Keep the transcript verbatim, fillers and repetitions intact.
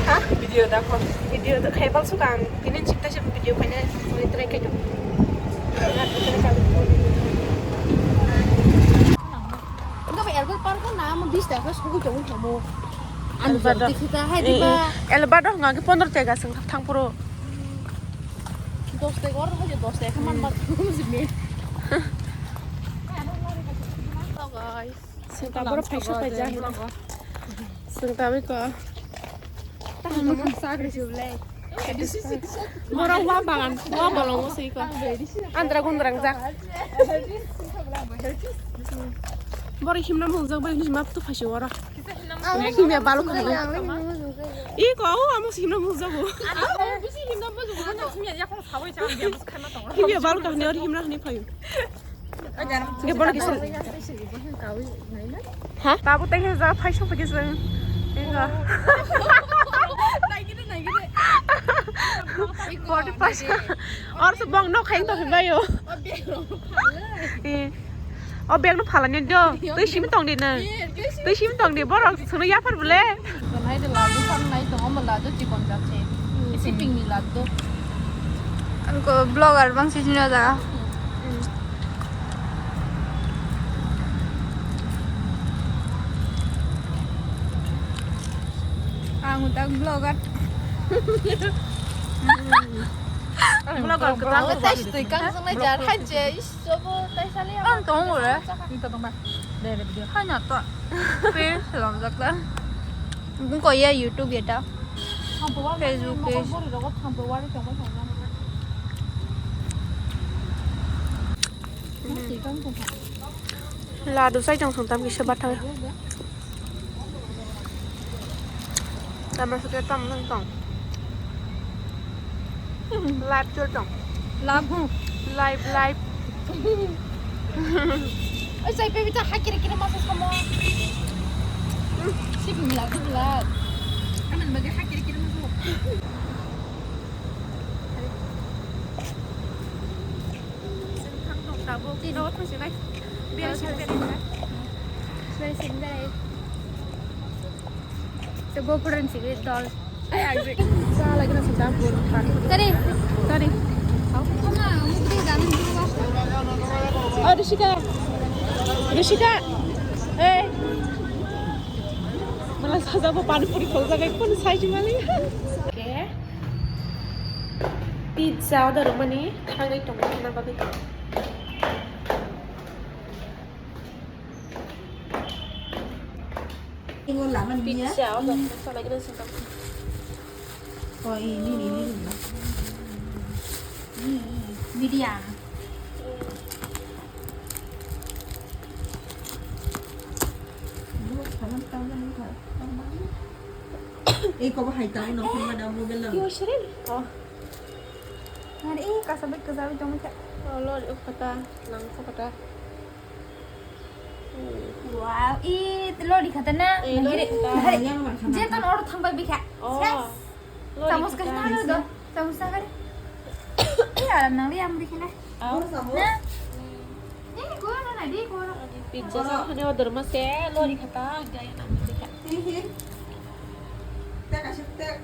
Ha? Video da ko. Video da khai bal sukang. Tini chikta se video khai na. Try khai do. Enggak, Albert Park kan nama bis dah, terus aku jauh kamu. Anu Albert jauh, dah. Kita hai di ba. Albert dah nggak ke pondro tega seng thang puro. Dos tega orang aja dos tega kan manbat. Hello guys. Sengta borok phaisa paijak. Sengta biko. Borok wa bagan, wa bolongo siko. Andra gundrang jak. Borok himna mung jak bai himna tu phaisa oro. Himya balu kahani. Iko, o amo himna mung jago. Himya balu kahani oro himna hani phaio. Ge borok kisa. Ha? Tabuk tei khe ja phai song phai kisa. Enga. Forty five. Or se bong nok khaing to phai bayo. Eh. O bag no phalani do. Twi simi tong di nang. Twi simi tong di borok sono yaphar bole. Nai de ladu san nai to omo ladu chikon jache. Shipping ni ladu. Ang ko vlogger bang sisino jaga. Ang utak vlogger. Vlogger ko. Ang utak sitoi kang sangnai jar hai je. Is jobo tai sali. Ang tong ore. Ang tong ba. De de video. Hai na to. Pe lom jak ta. Bung ko ya YouTube ya ta. Facebook page. Ladu sai tong song tam kisa bathang. Tama sudah tam nang tong. Live chol tong. Live. Live, live. Oi, sai pe bita hakiri kiri masa samo. Si bula bula. Aman bagi hakiri kiri masa. Tabuk, tabuk, tabuk, tabuk, tabuk. Biar sih, biar sih. Biar sih, biar sih. Coba pernah sih, dol. Sa lagi nasi campur. Tadi. Tadi. Oh, Rishika. Rishika. Eh. Mana saja apa pani puri khol jaga pun sai jumali. Okay. Pizza order mani khangai tong na babi. Pizza order masa lagi nasi campur. Oh, ini, ini, ini. Ini, ini. Medium. Ei, kobo hai tamo no phone ma da mobile no. Yo, Shirin. Oh. Hari eh kasa bai kasa bai tong kha. Oh, lo kata, nang kata. Wow, i lori khata na. Eh, lori khata. Nahari. Yang mana khana? Jeton oro thang bai bikha. Oh. Yes. Lori khata. Samus kasih mana do? Samus na kali. Iya, alam nang liam bikha na. Oh. Na. Ini gua na na di gua. Pizza sa khani order ma se lori khata gaya nang bikha. Hihi. Tek asik tek.